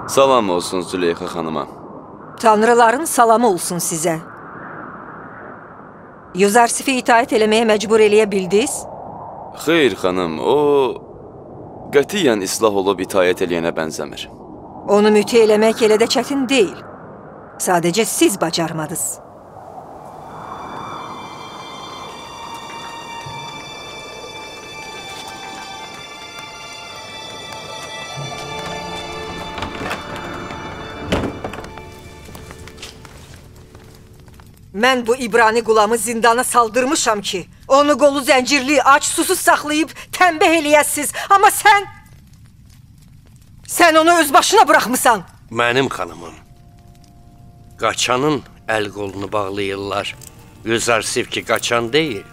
Salam olsun Züleyxa xanıma. Tanrıların salamı olsun sizə. Yuzarsifi itaət eləməyə məcbur eləyə bildiniz? Xeyr xanım, o qətiyyən islah olub itaət eləyənə bənzəmir. Onu müti eləmək elə də çətin deyil. Sadəcə siz bacarmadınız. Mən bu İbrani qulamı zindana saldırmışam ki, onu qolu zəncirli, aç, susuz saxlayıb tənbih eləyəsiz. Amma sən onu öz başına buraxmısan. Mənim xanımım, qaçanın əl qolunu bağlayırlar. Yuzarsif ki, qaçan deyil.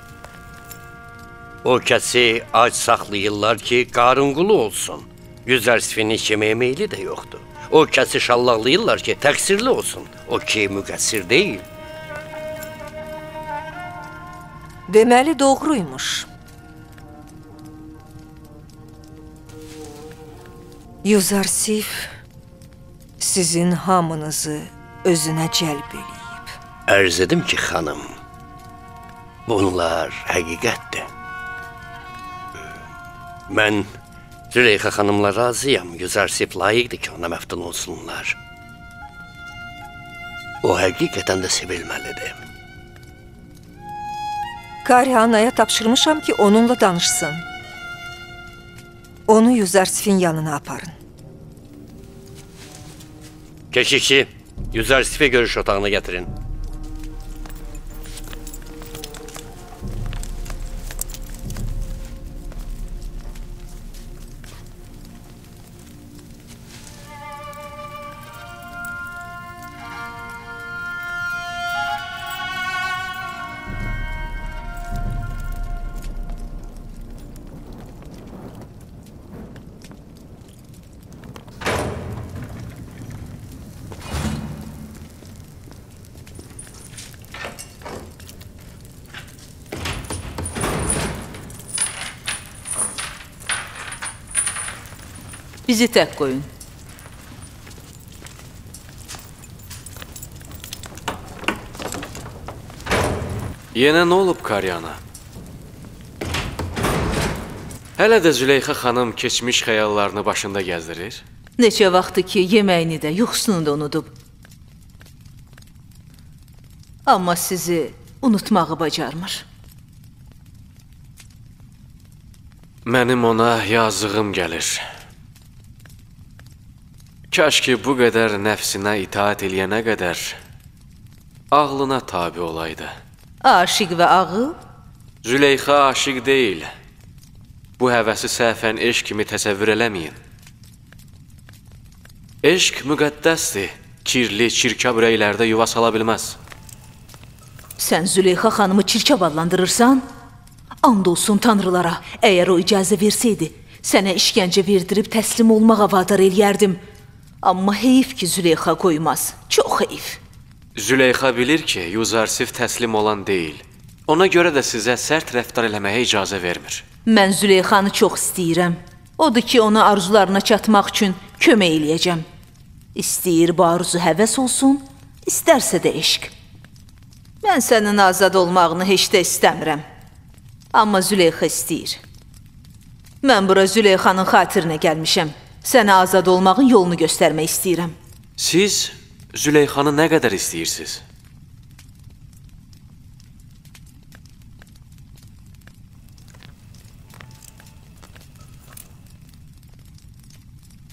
O kəsi ac saxlayırlar ki, qarınqulu olsun. Yuzarsifin heç yeməyə meyli də yoxdur. O kəsi şallaqlayırlar ki, təqsirli olsun. O ki, müqəssir deyil. Deməli, doğruymuş. Yuzarsif sizin hamınızı özünə cəlb eləyib. Ərz edim ki, xanım, bunlar həqiqətdir. Mən Züleyxa xanımla razıyam. Yuzarsif layiqdir ki, ona məftun olsunlar. O həqiqətən də sevilməlidir. Karihanaya tapşırmışam ki, onunla danışsın. Onu Yuzarsifin yanına aparın. Keşikçi, Yuzarsifi görüş otağına gətirin. Bizi tək qoyun. Yenə nə olub Karyana? Hələ də Züleyxa xanım keçmiş xəyallarını başında gəzdirir? Neçə vaxtı ki, yeməyini də, yuxusunu da unudub. Amma sizi unutmağı bacarmır. Mənim ona yazığım gəlir. Kaş ki bu qədər nəfsinə itaat eləyənə qədər ağlına tabi olaydı. Aşiq və ağıl? Züleyxa aşiq deyil. Bu həvəsi səhvən eşq kimi təsəvvür eləməyin. Eşq müqəddəsdir. Kirli, çirkab ürəklərdə yuva sala bilməz. Sən Züleyxa xanımı çirkab adlandırırsan? And olsun tanrılara, əgər o icazə verseydi, sənə işgəncə verdirib təslim olmağa vadar eləyərdim. Amma heyif ki, Züleyxa qoymaz. Çox heyif. Züleyxa bilir ki, Yuzarsif təslim olan deyil. Ona görə də sizə sərt rəftar eləməyə icazə vermir. Mən Züleyxanı çox istəyirəm. Odur ki, ona arzularına çatmaq üçün kömək eləyəcəm. İstəyir bu arzu həvəs olsun, istərsə də eşq. Mən sənin azad olmağını heç də istəmirəm. Amma Züleyxa istəyir. Mən bura Züleyxanın xatirinə gəlmişəm. Sənə azad olmağın yolunu göstərmək istəyirəm. Siz Züleyxanı nə qədər istəyirsiniz?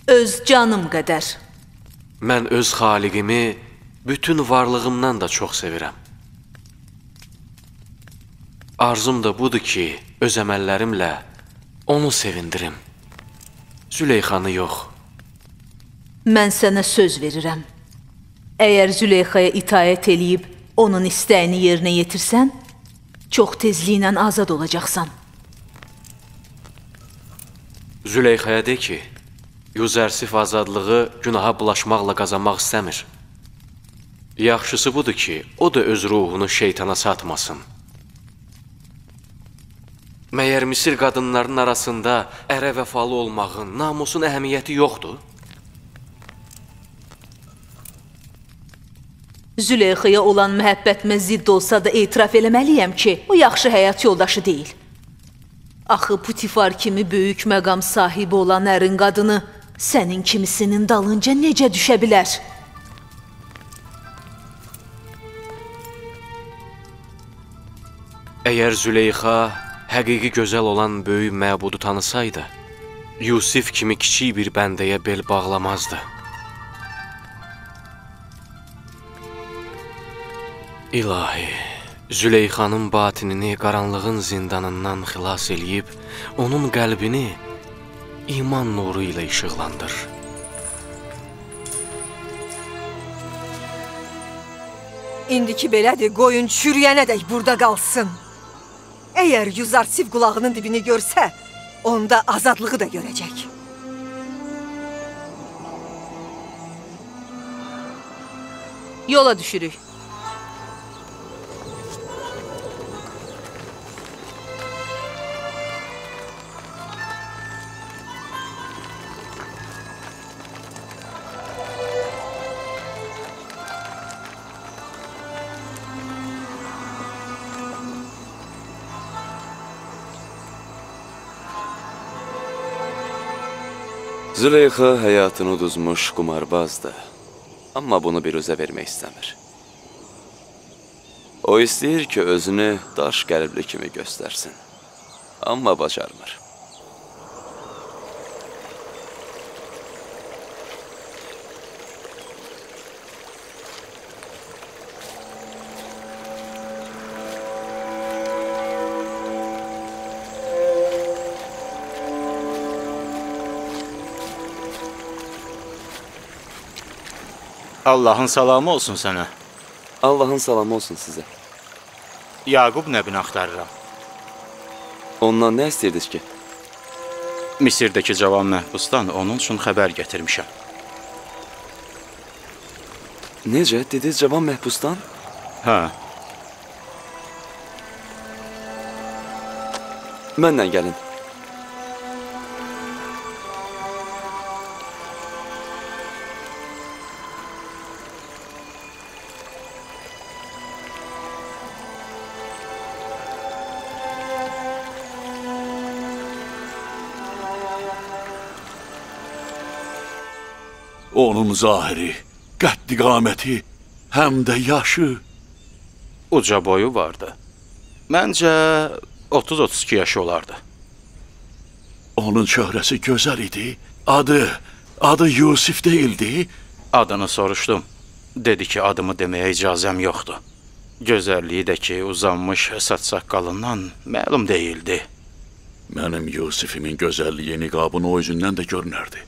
Öz canım qədər. Mən öz xaliqimi bütün varlığımdan da çox sevirəm. Arzum da budur ki, öz əməllərimlə onu sevindirim. Züleyxanı yox. Mən sənə söz verirəm. Əgər Züleyxaya itaət eləyib onun istəyini yerinə yetirsən, çox tezliklə azad olacaqsan. Züleyxaya de ki, Yuzarsif azadlığı günaha bulaşmaqla qazanmaq istəmir. Yaxşısı budur ki, o da öz ruhunu şeytana satmasın. Məyər Misir qadınlarının arasında ərə vəfalı olmağın, namusun əhəmiyyəti yoxdur? Züleyxaya olan məhəbbətimə zidd olsa da etiraf eləməliyəm ki, o yaxşı həyat yoldaşı deyil. Axı Putifar kimi böyük məqam sahibi olan ərin qadını sənin kimisinin dalınca necə düşə bilər? Əgər Züleyxa həqiqi gözəl olan böyük məbudu tanısaydı, Yusif kimi kiçik bir bəndəyə bel bağlamazdı. İlahi, Züleyxanın batinini qaranlığın zindanından xilas eləyib, onun qəlbini iman nuru ilə işıqlandır. İndiki belədir, qoyun çürüyənədək burada qalsın. Əgər Yuzarsif qulağının dibini görsə, onda azadlığı da görəcək. Yola düşürük. Züleyxa həyatını uduzmuş qumarbazdır. Amma bunu biruzə vermək istəmir. O istəyir ki, özünü daş qəlbli kimi göstərsin. Amma bacarmır. Allahın salamı olsun sənə. Allahın salamı olsun sizə. Yaqub nəbini axtarıram. Ondan nə istəyirdiniz ki? Misirdəki cavan məhbusdan onun üçün xəbər gətirmişəm. Necə? Dediniz cavan məhbusdan? Hə. Mənlə gəlin. Onun zahiri, qəddi qaməti, həm də yaşı. Uca boyu vardı. Məncə 30-32 yaşı olardı. Onun çöhrəsi gözəl idi. Adı Yusif deyildi. Adını soruşdum. Dedi ki, adımı deməyə icazəm yoxdur. Gözəlliyi də ki, uzanmış saç-saqqalından məlum deyildi. Mənim Yusifimin gözəlliyi niqabın o üzündən də görünərdi.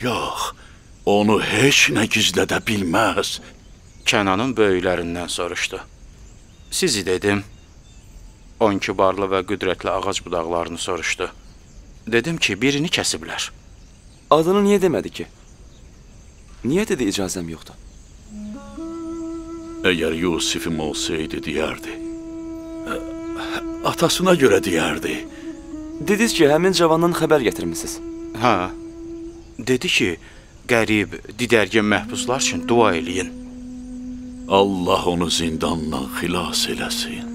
Yox, onu heç nə gizlədə bilməz. Kənanın böyüklərindən soruşdu. Sizi dedim. 12 barlı və qüdrətli ağac budaqlarını soruşdu. Dedim ki, birini kəsiblər. Adını niyə demədi ki? Niyə dedi icazəm yoxdur? Əgər Yusifim olsaydı deyərdi. Atasına görə deyərdi. Dediniz ki, həmin cavandan xəbər gətirmisiniz. Hə. Dedi ki, qərib, didərgin məhbuslar üçün dua eləyin. Allah onu zindandan xilas eləsin.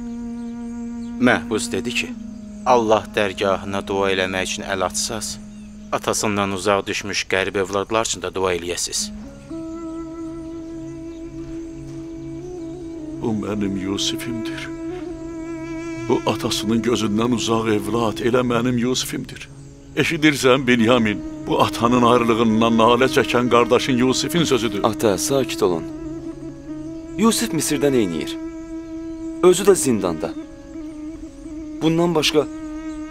Məhbus dedi ki, Allah dərgahına dua eləmək üçün əl atsaz, atasından uzaq düşmüş qərib övladlar üçün də dua eləyəsiz. Bu mənim Yusifimdir. Bu atasının gözündən uzaq evlad elə mənim Yusifimdir. Eşidirsən, Binyamin, bu atanın ayrılığından nalə çəkən qardaşın Yusifin sözüdür. Ata, sakit olun. Yusif Misirdə neyniyir? Özü də zindanda. Bundan başqa,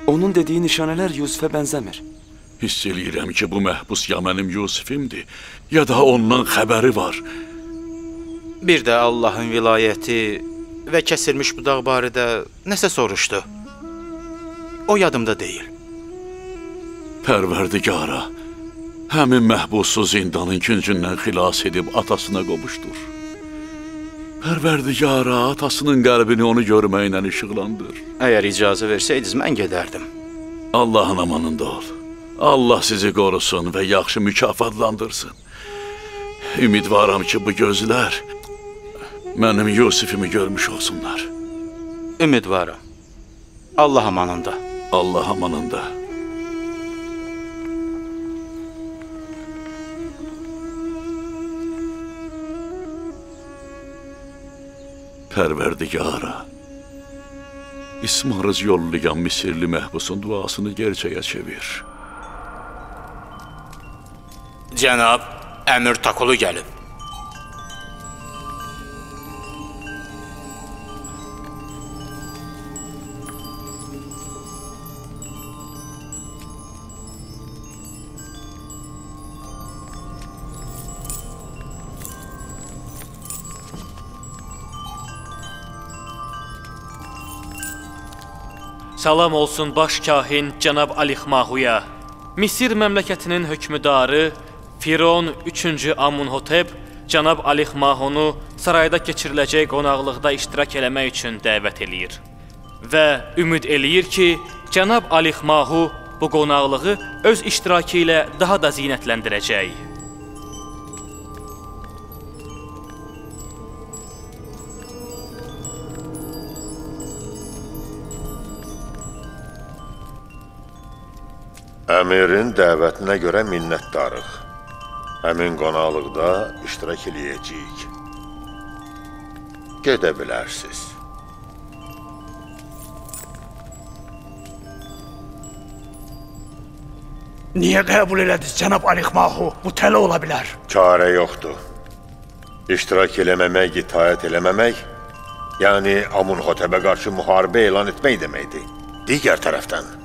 onun dediyi nişanələr Yusifə bənzəmir. Hiss eləyirəm ki, bu məhbus ya mənim Yusifimdir, ya da ondan xəbəri var. Bir də Allahın vilayəti və kəsilmiş budaq barədə nəsə soruşdu. O yadımda deyil. Pərverdigara, həmin məhbusu zindanın küncündən xilas edib atasına qovuşdur. Pərverdigara, atasının qəlbini onu görməklə işıqlandır. Əgər icazə versəydiniz, mən gedərdim. Allahın amanında ol. Allah sizi qorusun və yaxşı mükafatlandırsın. Ümidvaram ki, bu gözlər Mənim Yusifimi görmüş olsunlar. Ümidvaram. Allah amanında. Allah amanında. Pərverdigara, İsmarız yollayan Misirli məhbusun duasını gerçəyə çevir. Cənab, Əmir Takulu gəlib. Salam olsun baş kahin cənab Alixmahuya. Misir məmləkətinin hökmdarı Firon 3-cü Amunhotep cənab Alixmahonu sarayda keçiriləcək qonaqlıqda iştirak eləmək üçün dəvət eləyir. Və ümid eləyir ki, cənab Alixmahu bu qonaqlığı öz iştirakı ilə daha da zinətləndirəcək. Əmirin dəvətinə görə minnətdarıq. Həmin qonaqlıqda iştirak eləyəcəyik. Gedə bilərsiniz. Niyə qəbul elədiniz, cənab Alixmahu? Bu tələ ola bilər. Çarə yoxdur. İştirak eləməmək, itaət eləməmək, yəni Amunhotepə qarşı müharibə elan etmək deməkdir. Digər tərəfdən,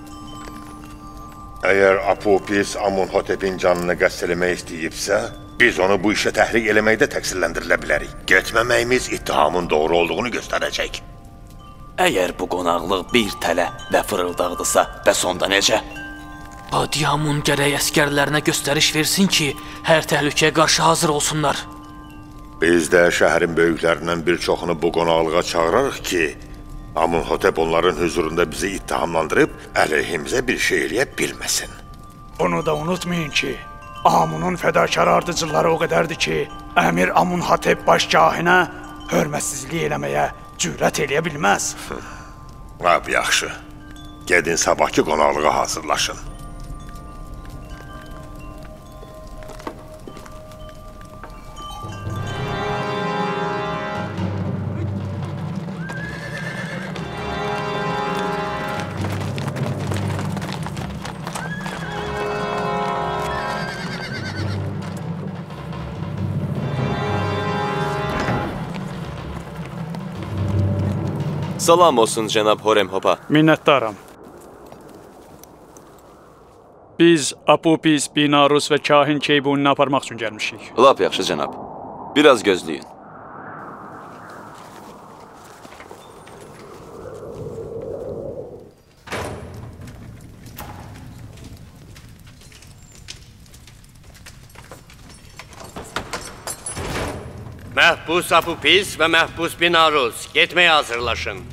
əgər Apopis Amunhotepin canını qəsd eləmək istəyibsə, biz onu bu işə təhrik eləməkdə təqsirləndirilə bilərik. Getməməyimiz ittihamın doğru olduğunu göstərəcək. Əgər bu qonaqlıq bir tələ və fırıldaqdırsa, bəs onda necə? Badiamun gərək əskərlərinə göstəriş versin ki, hər təhlükəyə qarşı hazır olsunlar. Biz də şəhərin böyüklərindən bir çoxunu bu qonaqlığa çağırarıq ki, Amunhotep onların hüzurunda bizi ittihamlandırıb əleyhimizə bir şey eləyə bilməsin. Bunu da unutmayın ki, Amunun fədakar ardıcılları o qədərdir ki, Əmir Amunhotep baş kahinə hörmətsizlik eləməyə cürət eləyə bilməz. Lap yaxşı. Gedin sabahki qonaqlığa hazırlaşın. Salam olsun cənab Horemhopa. Minnətdaram. Biz Apopis, Binarus və kahin Keybunini aparmaq üçün gəlmişik. Lap yaxşı cənab. Biraz gözləyin. Məhbus Apopis və məhbus Binarus, getməyə hazırlaşın.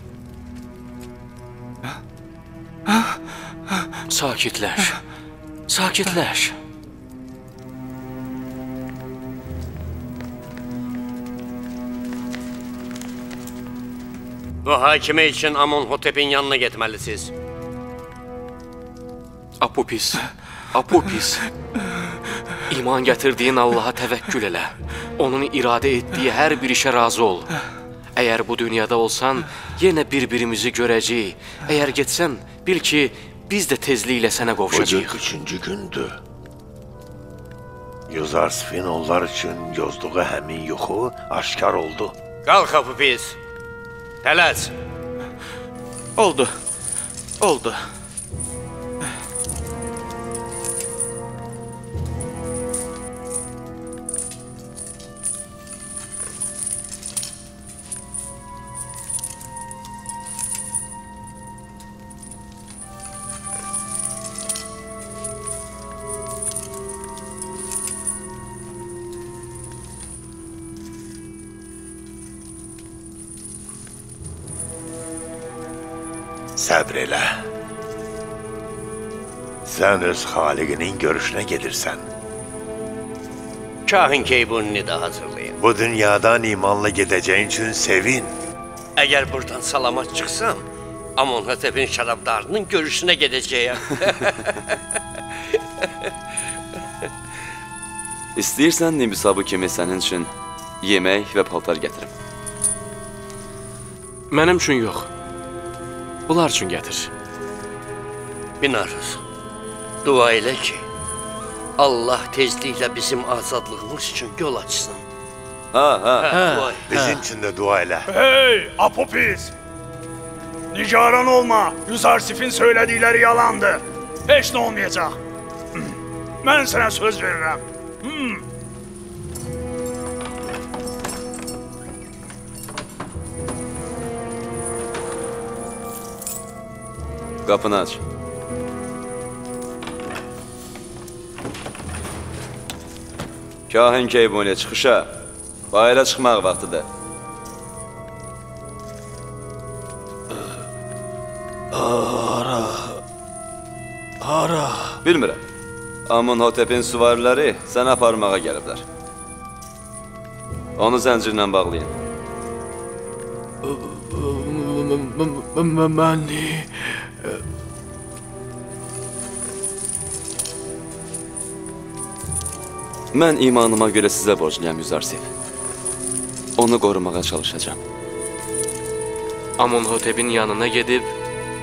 Sakitləş, sakitləş. Mühakimə üçün Amunhotepin yanına getməlisiniz. Apopis, Apopis. İman gətirdiyin Allaha təvəkkül elə. Onun iradə etdiyi hər bir işə razı ol. Əgər bu dünyada olsan, yenə bir-birimizi görəcəyik. Əgər getsən, bil ki, biz də tezliklə sənə qovuşacağıq. Bugün üçüncü gündür. Yuzarsifin onlar üçün yozduğu həmin yuxu aşkar oldu. Qalx Apopis, tələs. Oldu, oldu. Səbr elə. Sən öz xaliqinin görüşünə gedirsən. Kahin Keybunini də hazırlayın. Bu dünyadan imanla gedəcəyin üçün sevin. Əgər buradan salamat çıxsam, Amonhotep'in şərabdarının görüşünə gedəcəyəm. İstəyirsən Nimisabu kimi sənin üçün yemək və paltar gətirim. Mənim üçün yox. Bunlar üçün gətir. Binarus, dua elə ki, Allah tezliklə bizim azadlığımız üçün yol açsın. Ha. Bizim üçün də dua elə. Hey, Apopis! Nigaran olma, Yüzarsif'in söylədikləri yalandır. Heç nə olmayacaq. Mən sənə söz verirəm. Qapını aç. Kahin Keybuniyə çıxışa, bayıra çıxmaq vaxtıdır. Hara? Bilmirəm. Amunhotep'in süvariləri səni aparmağa gəliblər. Onu zəncirlə bağlayın. Məni... Mən imanıma görə sizə borcluyam, Yüzarsif. Onu qorumağa çalışacağam. Amunhotep'in yanına gedib,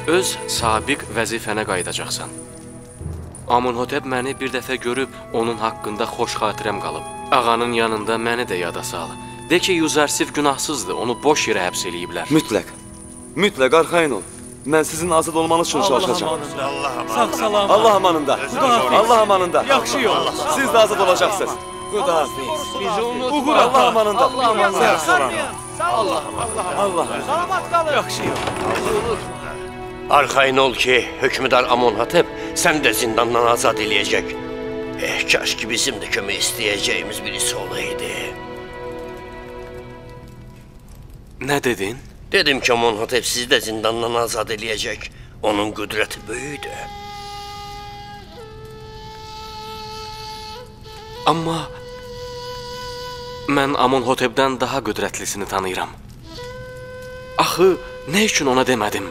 öz sabiq vəzifənə qayıdacaqsan. Amunhotep məni bir dəfə görüb, onun haqqında xoş xatirəm qalıb. Ağanın yanında məni də yada sal. De ki, Yüzarsif günahsızdır, onu boş yerə həbs eləyiblər. Mütləq, mütləq arxayın ol. Mən sizin azad olmanız üçün çalışacağam. Sağ salamat. Allah amanında. Allah amanında. Yaxşı yol. Siz də azad olacaqsınız. Xudahafiz. Bizi unutma. Allah amanında. Allah amanında. Sağ salamat. Allah amanında. Allah. Salamat qalın. Yaxşı yol. Bizi unutma. Arxayın ol ki, hökmdar Amonhotep səni də zindandan azad eləyəcək. Kaş ki bizim də kömək istəyəcəyimiz birisi olaydı. Nə dedin? Dedim ki, Amonhotep sizi də zindandan azad eləyəcək. Onun qüdrəti böyükdür. Amma mən Amonhotep'dən daha qüdrətlisini tanıyıram. Axı, nə üçün ona demədim?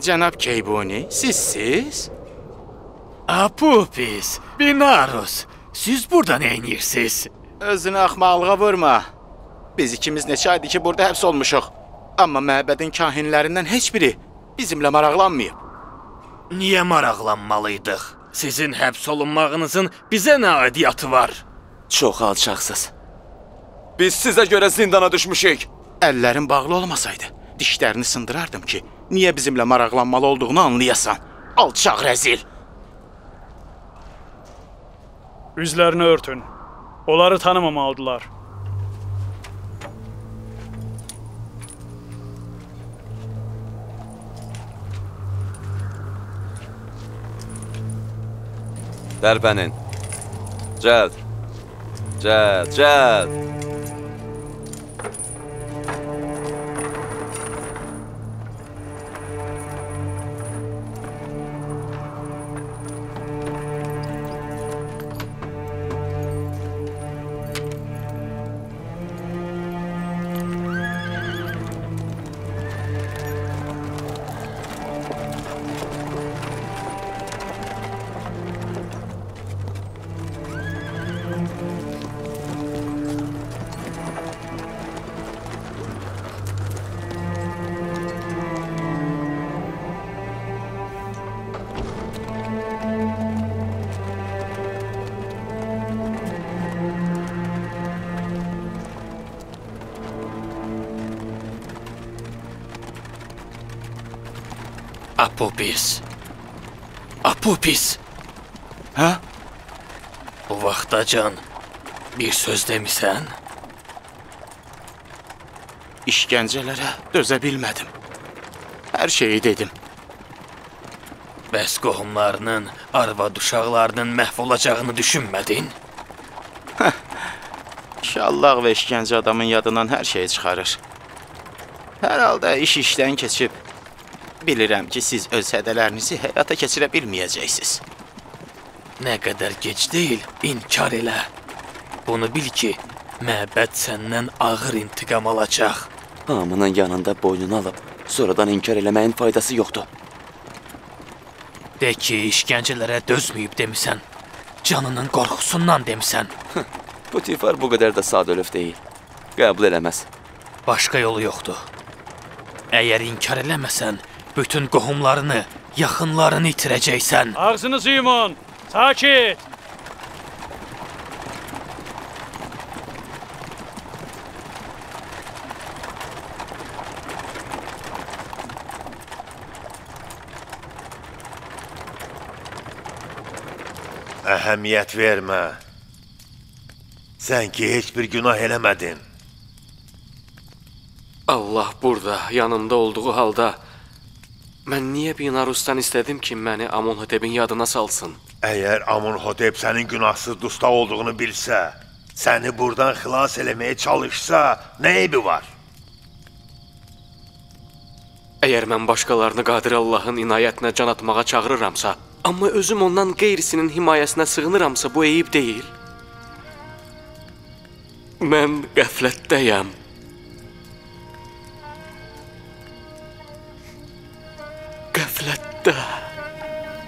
Cənab Keybuni, sizsiz? Apopis, Binarus, siz burada nə edirsiniz? Özünü axmaqlığa vurma. Biz ikimiz neçə aydır ki, burada həbs olmuşuq. Amma məbədin kahinlərindən heç biri bizimlə maraqlanmayıb. Niyə maraqlanmalıydıq? Sizin həbs olunmağınızın bizə nə aidiyyatı var? Çox alçaqsız. Biz sizə görə zindana düşmüşük. Əllərin bağlı olmasaydı, dişlərini sındırardım ki, niyə bizimlə maraqlanmalı olduğunu anlayasan. Alçaq rəzil! Üzlərini örtün. Onları tanımamalıdırlar. Tərpənin. Cəld. Cəld, cəld. Apopis. Apopis. Hə? Bu vaxtacan bir söz demisən? İşgəncələrə dözə bilmədim. Hər şeyi dedim. Bəs qohumlarının, arvad uşaqlarının məhv olacağını düşünmədin? Şallaq və işgəncə adamın yadından hər şeyi çıxarır. Hər halda iş işdən keçib. Bilirəm ki, siz öz hədələrinizi həyata keçirə bilməyəcəksiniz. Nə qədər gec deyil, inkar elə. Bunu bil ki, məbəd səndən ağır intiqam alacaq. Hamının yanında boynunu alıb, sonradan inkar eləməyin faydası yoxdur. De ki, işgəncələrə dözməyib demisən, canının qorxusundan demisən. Putifar bu qədər də sadəlövh deyil. Qəbul eləməz. Başqa yolu yoxdur. Əgər inkar eləməsən, bütün qohumlarını, yaxınlarını itirəcəksən. Ağzınızı yumun! Sakit! Əhəmiyyət vermə. Sən ki, heç bir günah eləmədin. Allah burada, yanımda olduğu halda mən niyə Binarusdan istədim ki, məni Amunhotep'in yadına salsın? Əgər Amunhotep sənin günahsız dustaq olduğunu bilsə, səni buradan xilas eləməyə çalışsa, nə eybi var? Əgər mən başqalarını qadir Allahın inayətinə can atmağa çağırıramsa, amma özüm ondan qeyrisinin himayəsinə sığınıramsa, bu eyib deyil. Mən qəflətdəyəm. Qəflətdə.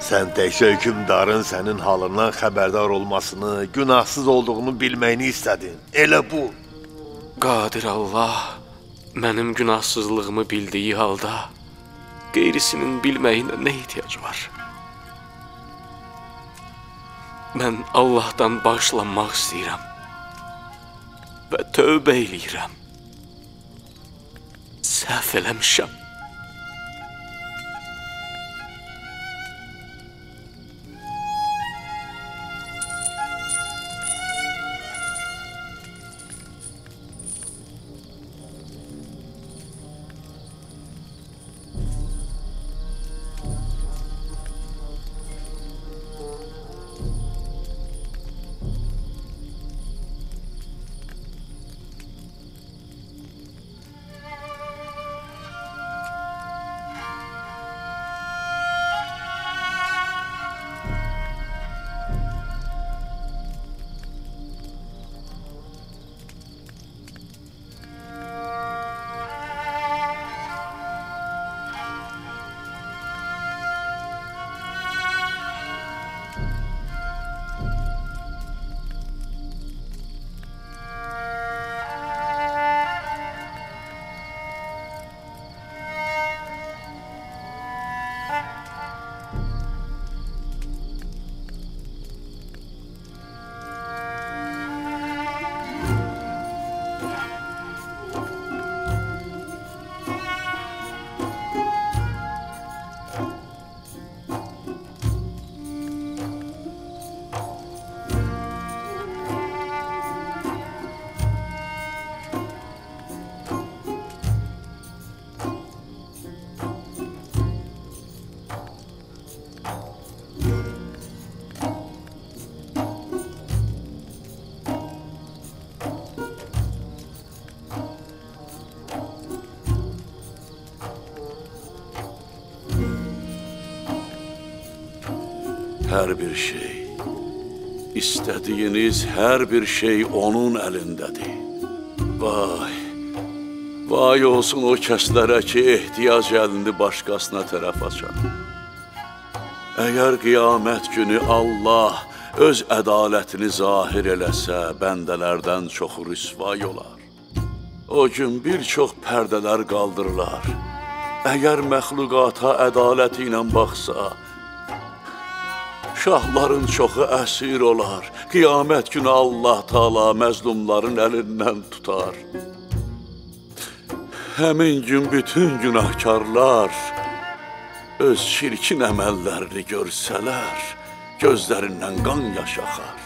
Sən təkcə hökmdarın sənin halından xəbərdar olmasını, günahsız olduğunu bilməyini istədin. Elə bu. Qadir Allah mənim günahsızlığımı bildiyi halda qeyrisinin bilməyinə nə ehtiyac var? Mən Allahdan bağışlanmaq istəyirəm və tövbə eləyirəm. Səhv eləmişəm. Hər bir şey, istədiyiniz hər bir şey onun əlindədir. Vay, vay olsun o kəslərə ki, ehtiyac əlini başqasına tərəf açar. Əgər qiyamət günü Allah öz ədalətini zahir eləsə, bəndələrdən çoxu rüsvay olar. O gün bir çox pərdələr qaldırılar. Əgər məxluqata ədaləti ilə baxsa, şahların çoxu əsir olar. Qiyamət günü Allah Taala məzlumların əlindən tutar. Həmin gün bütün günahkarlar Öz çirkin əməllərini görsələr, gözlərindən qan yaş axar.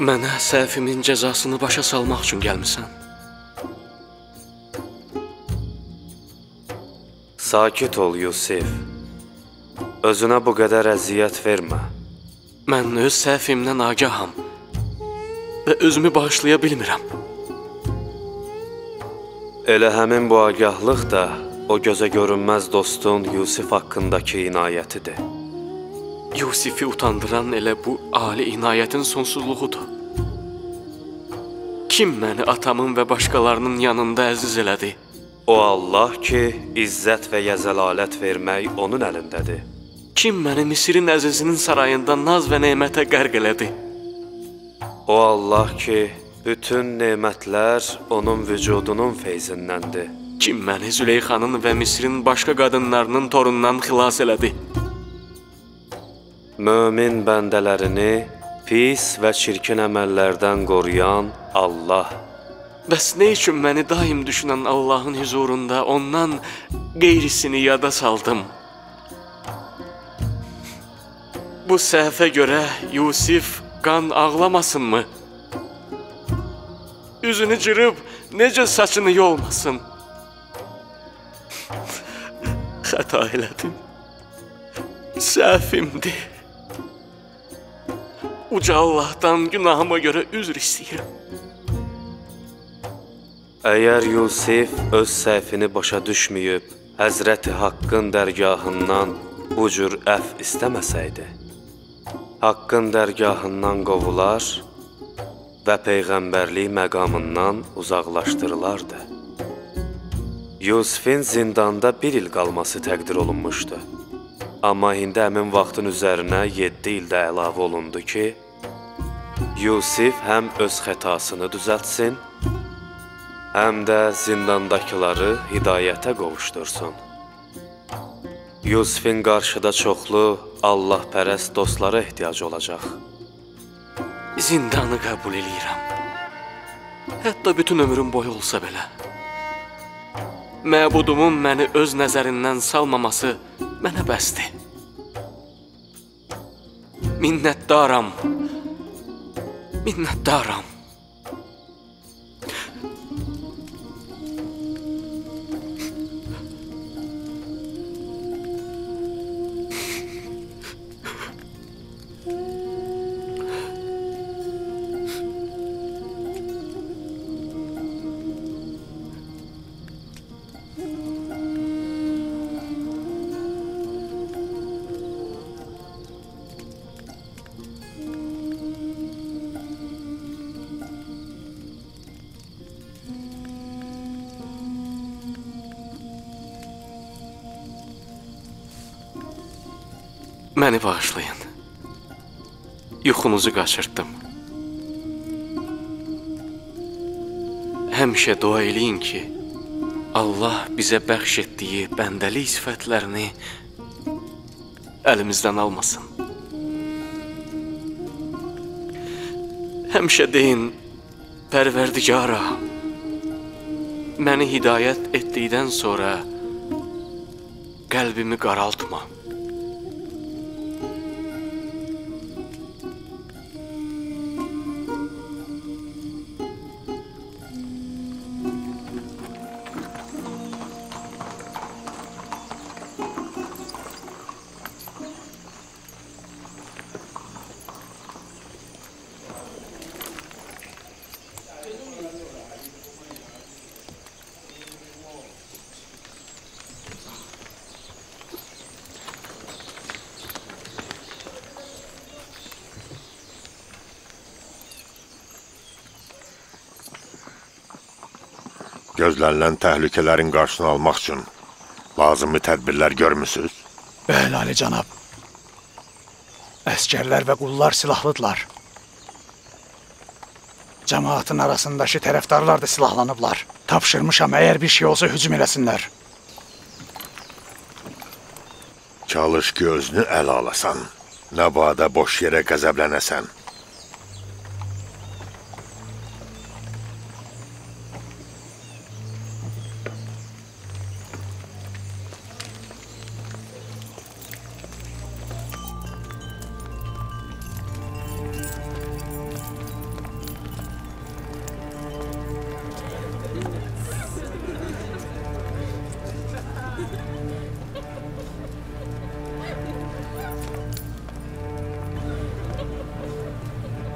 Mənə səhvimin cəzasını başa salmaq üçün gəlmisən. Sakit ol, Yusif. Özünə bu qədər əziyyət vermə. Mən öz səhvimdən agaham və özümü bağışlaya bilmirəm. Elə həmin bu agahlıq da o gözə görünməz dostun Yusif haqqındakı inayətidir. Yusifi utandıran elə bu ali inayətin sonsuzluğudur. Kim məni atamın və başqalarının yanında əziz elədi? O Allah ki, izzət və yəzəlalət vermək onun əlindədir. Kim məni Misirin əzizinin sarayında naz və nemətə qərq elədi? O Allah ki, bütün nemətlər onun vücudunun feyzindəndir. Kim məni Züleyxanın və Misirin başqa qadınlarının torundan xilas elədi? Mömin bəndələrini pis və çirkin əməllərdən qoruyan Allah. Bəs nə üçün məni daim düşünən Allahın hüzurunda ondan qeyrisini yada saldım? Bu səhvə görə Yusif qan ağlamasınmı? Üzünü cırıb necə saçını yolmasın? Xəta elədim. Səhvimdir. Uca Allahdan günahıma görə üzr istəyirəm. Əgər Yusif öz səhvini başa düşməyib, Həzrəti Haqqın dərgahından bu cür əf istəməsəydi, Haqqın dərgahından qovular və peyğəmbərlik məqamından uzaqlaşdırılardı. Yusifin zindanda bir il qalması təqdir olunmuşdu. Amma indi həmin vaxtın üzərinə 7 il də əlavə olundu ki, Yusif həm öz xətasını düzəltsin, həm də zindandakıları hidayətə qovuşdursun. Yusifin qarşıda çoxlu Allahpərəst dostlara ehtiyacı olacaq. Zindanı qəbul eləyirəm. Hətta bütün ömrüm boyu olsa belə. Məbudumun məni öz nəzərindən salmaması mənə bəsdir. Minnətdaram. Minnətdaram. Məni bağışlayın. Yuxunuzu qaçırtdım. Həmişə dua eləyin ki, Allah bizə bəxş etdiyi bəndəlik sifətlərini əlimizdən almasın. Həmişə deyin, Pərverdigara, məni hidayət etdikdən sonra qəlbimi qaraltma. Gözlənilən təhlükələrin qarşısını almaq üçün lazımi tədbirlər görmüsünüz? Bəli, Ali cənab. Əsgərlər və qullar silahlıdırlar. Cəmaatın arasındakı tərəfdarlar da silahlanıblar. Tapşırmışam, əgər bir şey olsa hücum eləsinlər. Çalış ki, özünü ələ alasan. Nəbada boş yerə qəzəblənəsən.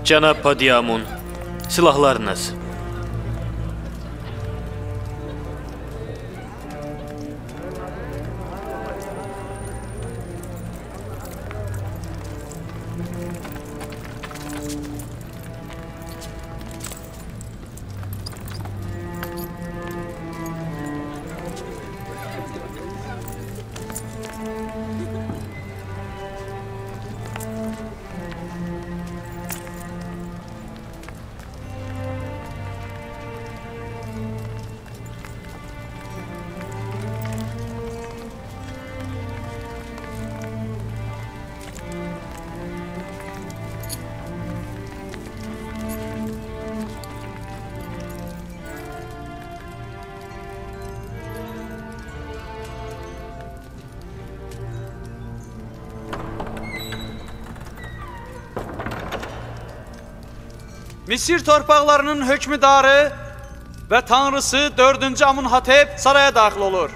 Cənab Padiamun, silahlarınız. Misir torpaqlarının hökmdarı və tanrısı 4-cü Amunhotep saraya daxil olur.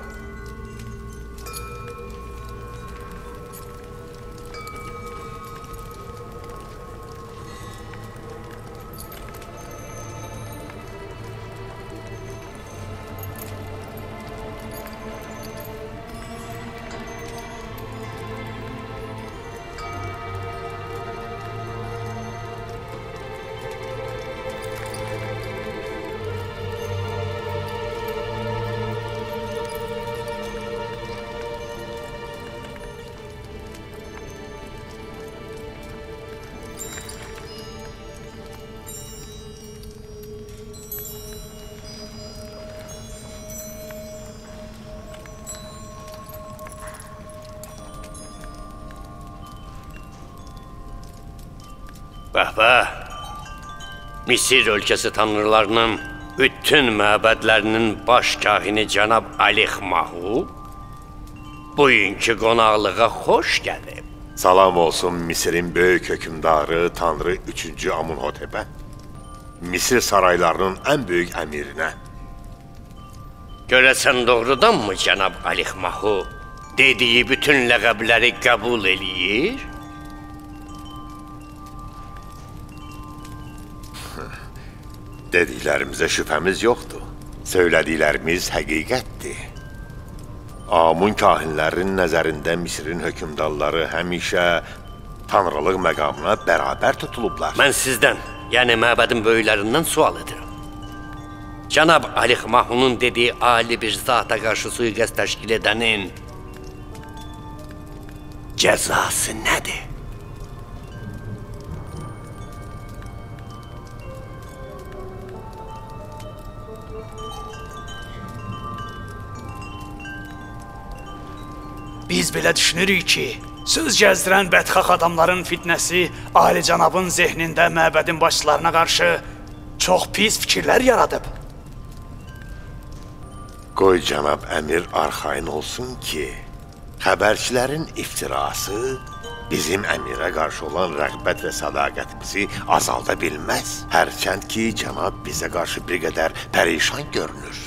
Bəhbə, Misir ölkəsi tanrılarının bütün məbədlərinin baş kahini cənab Alixmahu bugünkü qonaqlığa xoş gəlib. Salam olsun Misirin böyük hökmdarı Tanrı 3-cü Amunhotepə, Misir saraylarının ən böyük əmirinə. Görəsən doğrudanmı cənab Alixmahu dediyi bütün ləqəbləri qəbul eləyir? Dediklərimizə şübhəmiz yoxdur. Söylədiklərimiz həqiqətdir. Amun kahinlərinin nəzərində Misirin hökmdarları həmişə tanrılıq məqamına bərabər tutulublar. Mən sizdən, yəni məbədin böyüklərindən sual edirəm. Cənab Alixmahunun dediyi ali bir zata qarşı sui-qəsd təşkil edənin cəzası nədir? Biz belə düşünürük ki, söz gəzdirən bədxah adamların fitnəsi Ali cənabın zehnində məbədin başçılarına qarşı çox pis fikirlər yaradıb. Qoy cənab əmir arxayın olsun ki, xəbərçilərin iftirası bizim əmirə qarşı olan rəğbət və sədaqətimizi azalda bilməz. Hərçənd ki, cənab bizə qarşı bir qədər pərişan görünür.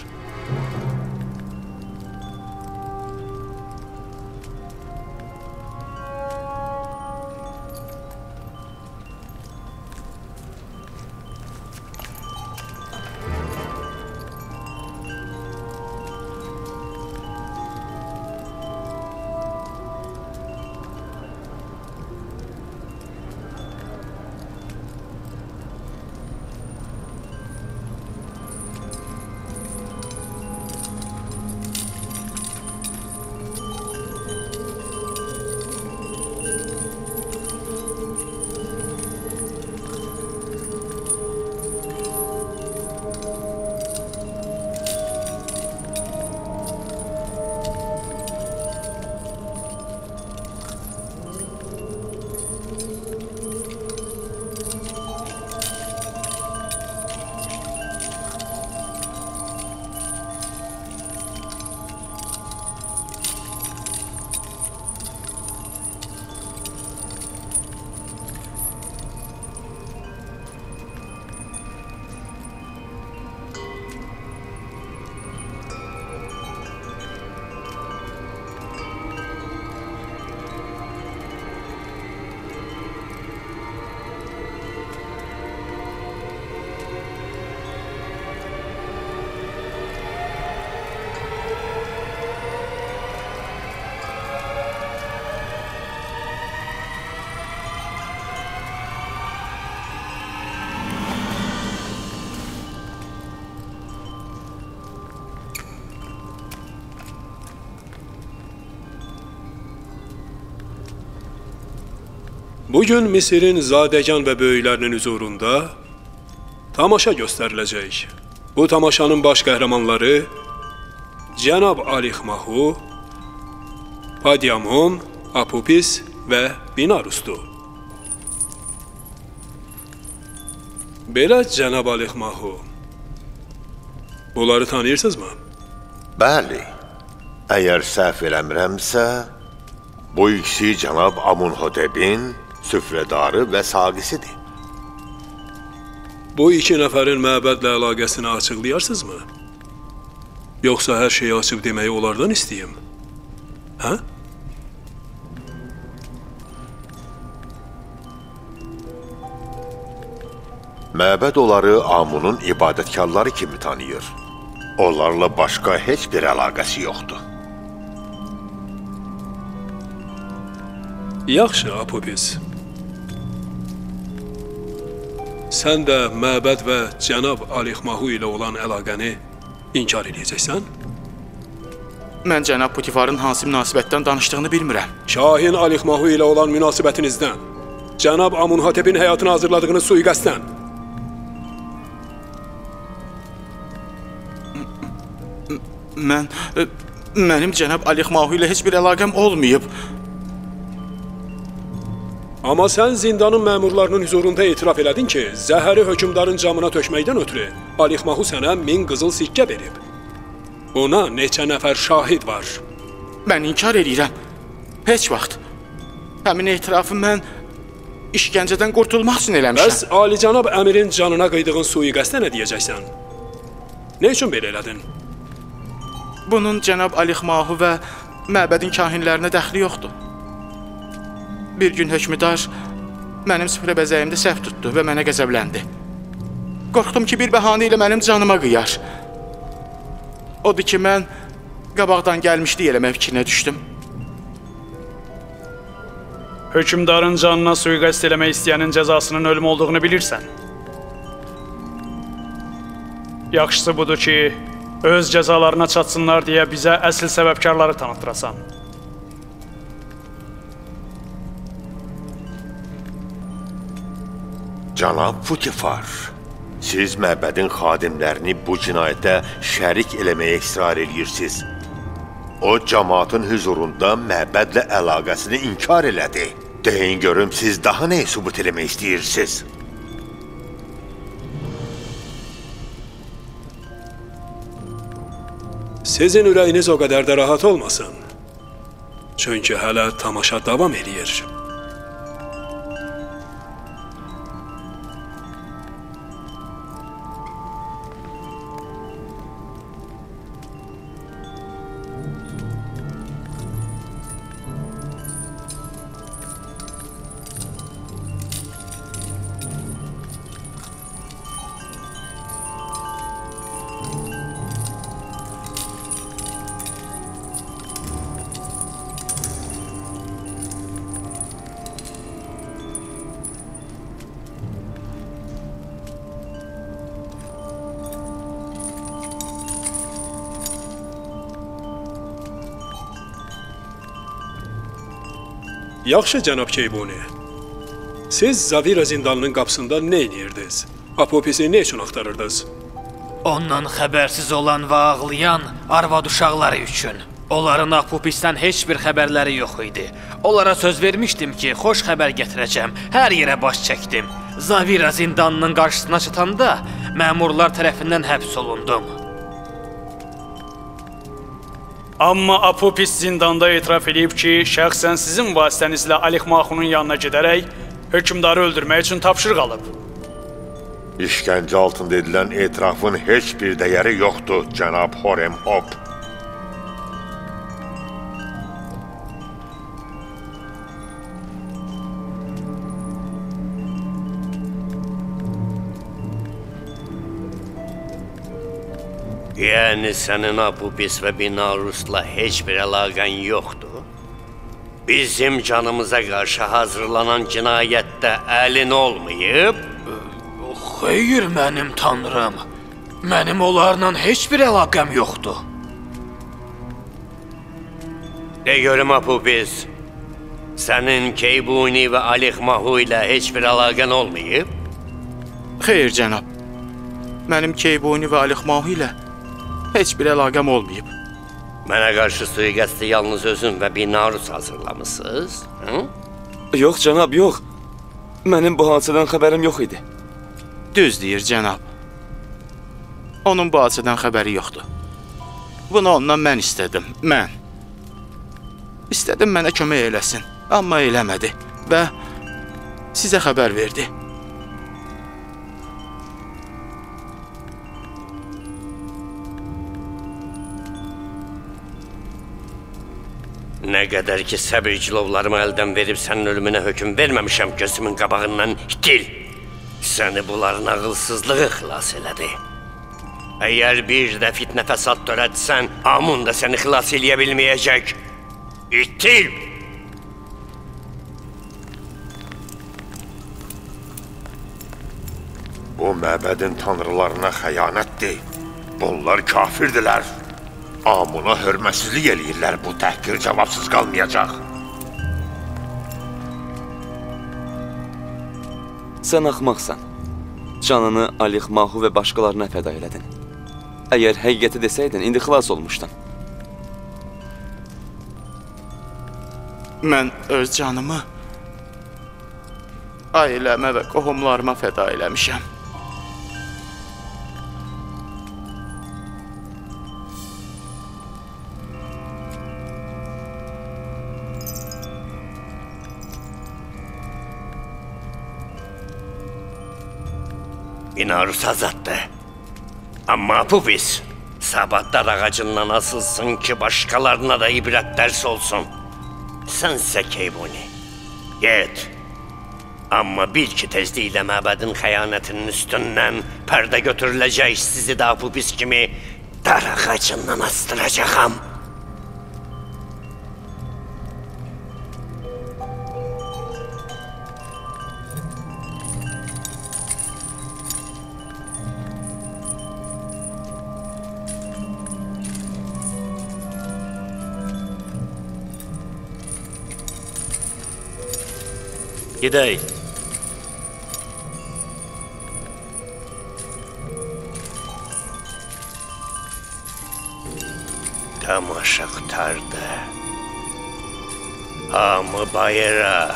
Bugün Misirin zadəgan və böyüklərinin hüzurunda tamaşa göstəriləcək. Bu tamaşanın baş qəhrəmanları Cənab Alixmahu, Padiamon, Apopis və Binarusdur. Belə Cənab Alixmahu, bunları tanıyırsınızmı? Bəli. Əgər səhv eləmirəmsə, bu ikisi Cənab Amunhotepin süfrədarı və saqisidir. Bu iki nəfərin məbədlə əlaqəsini açıqlayarsınızmı? Yoxsa hər şeyi açıb deməyi onlardan istəyim? Hə? Məbəd onları Amunun ibadətkarları kimi tanıyır. Onlarla başqa heç bir əlaqəsi yoxdur. Yaxşı, Apopis. Sən də məbəd və Cənab Alixmahu ilə olan əlaqəni inkar edəcəksən? Mən Cənab Putifarın hansı münasibətdən danışdığını bilmirəm. Kahin Alixmahu ilə olan münasibətinizdən, Cənab Amunhotepin həyatını hazırladığınız sui-qəsdən. Mənim Cənab Alixmahu ilə heç bir əlaqəm olmayıb. Amma sən zindanın məmurlarının hüzurunda etiraf elədin ki, zəhəri hökmdarın camına tökməkdən ötürü Alixmahu sənə 1000 qızıl sikkə verib. Buna neçə nəfər şahid var? Mən inkar eləyirəm. Heç vaxt. Həmin etirafı mən işgəncədən qurtulmaq üçün eləmişəm. Bəs alicənab əmirin canına qıydığın sui-qəsdə nə deyəcəksən? Nə üçün belə elədin? Bunun Cənab Alixmahu və məbədin kahinlərinə dəxli yoxdur. Bir gün hökmdar mənim süfrə bəzəyimdə səhv tutdu və mənə qəzəbləndi. Qorxdum ki, bir bəhanə ilə mənim canıma qıyar. Odur ki, mən qabaqdan gəlmişlik eləmək fikrinə düşdüm. Hökmdarın canına sui-qəsd eləmək istəyənin cəzasının ölüm olduğunu bilirsən. Yaxşısı budur ki, öz cəzalarına çatsınlar deyə bizə əsl səbəbkarları tanıtdırasan. Cənab Putifar, siz məbədin xadimlərini bu cinayətə şərik eləməyə israr edirsiniz. O, cəmaatın hüzurunda məbədlə əlaqəsini inkar elədi. Deyin görüm, siz daha nəyi sübut eləmək istəyirsiniz? Sizin ürəyiniz o qədər də rahat olmasın. Çünki hələ tamaşa davam eləyir. Yaxşı, cənab Keybuni. Siz Zavira zindanının qapısında nə edirdiniz? Apopisi nə üçün axtarırdınız? Ondan xəbərsiz olan və ağlayan arvad uşaqları üçün. Onların Apopisdən heç bir xəbərləri yox idi. Onlara söz vermişdim ki, xoş xəbər gətirəcəm. Hər yerə baş çəkdim. Zavira zindanının qarşısına çatanda məmurlar tərəfindən həbs olundum. Amma Apopis zindanda etiraf edib ki, şəxsən sizin vasitənizlə Alixmahunun yanına gedərək hökmdarı öldürmək üçün tapşırıq alıb. İşgəncə altında edilən etirafın heç bir dəyəri yoxdur, cənab Horemhop. Yəni sənin Apopis və Binarusla heç bir əlaqən yoxdur? Bizim canımıza qarşı hazırlanan cinayətdə əlin olmayıb? Xeyr, mənim tanrım. Mənim onlarla heç bir əlaqəm yoxdur. De görüm Apopis, Sənin Keybuni və Alixmahu ilə heç bir əlaqən olmayıb? Xeyr, cənab. Mənim Keybuni və Alixmahu ilə heç bir əlaqəm olmayıb. Mənə qarşı sui-qəsdi yalnız özün və Binarus hazırlamısınız? Hı? Yox, cənab, yox. Mənim bu hadisədən xəbərim yox idi. Düz deyir, cənab. Onun bu hadisədən xəbəri yoxdur. Bunu ondan mən istədim, mən. İstədim mənə kömək eləsin, amma eləmədi və sizə xəbər verdi. Nə qədər ki, səbir cilovlarımı əldən verib sənin ölümünə hökm verməmişəm, gözümün qabağından itil. Səni bunların ağılsızlığı xilas elədi. Əgər bir də fitnə fəsad törətsən, Amun da səni xilas eləyə bilməyəcək. İtil! Bu məbədin tanrılarına xəyanətdir. Bunlar kafirdilər. Amuna hörmətsizlik eləyirlər. Bu təhqir cavabsız qalmayacaq. Sən axmaqsan. Canını Alixmahu və başqalarına fəda elədin. Əgər həqiqəti desəydin, indi xilas olmuşdun. Mən öz canımı ailəmə və qohumlarıma fəda eləmişəm. Binarus azaddır. Amma Apopis, sabah dar ağacından asılsın ki başqalarına da ibrət dərs olsun. Sənsə Keybuni, get. Amma bil ki tezliklə məbədin xəyanətinin üstündən pərdə götürüləcək, sizi də Apopis kimi dar ağacından astıracağam. Gedək. Tamaşa qurtardı. Hamı bayıra.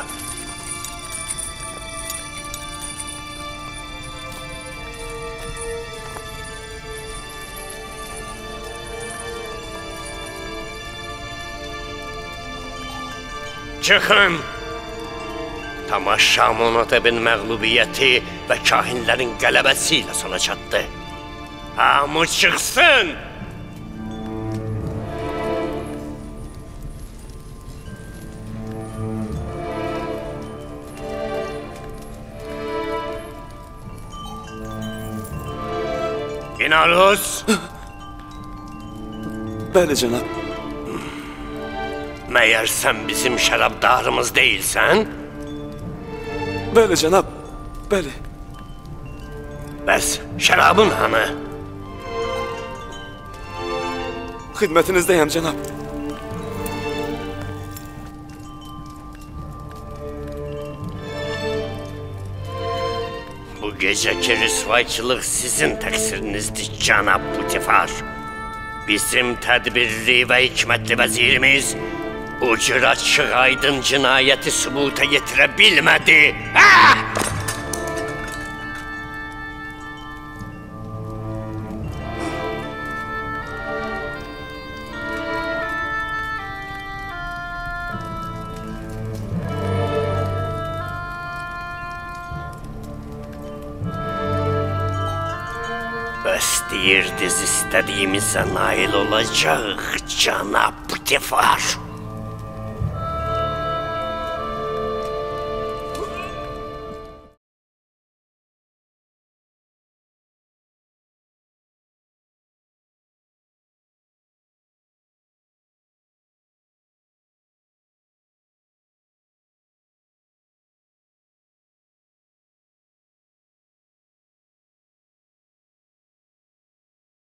Çıxın! Tamaşa Amunhotep'in məğlubiyyəti və kahinlərin qələbəsi ilə sona çatdı. Hamı çıxsın! Binarus! Bəli, cənab. Məyər sən bizim şərabdarımız deyilsən? Bəli, cənab, bəli. Bəs şərabın hanı? Xidmətinizdəyəm, cənab. Bu gecəki rüsvayçılıq sizin təqsirinizdir, cənab Putifar. Bizim tədbirli və hikmətli vəzirimiz bu cür açıq aydın cinayəti sübuta yetirə bilmədi. Ah! Bəs deyirdiniz istədiyimizə nail olacaq, cənab Putifar.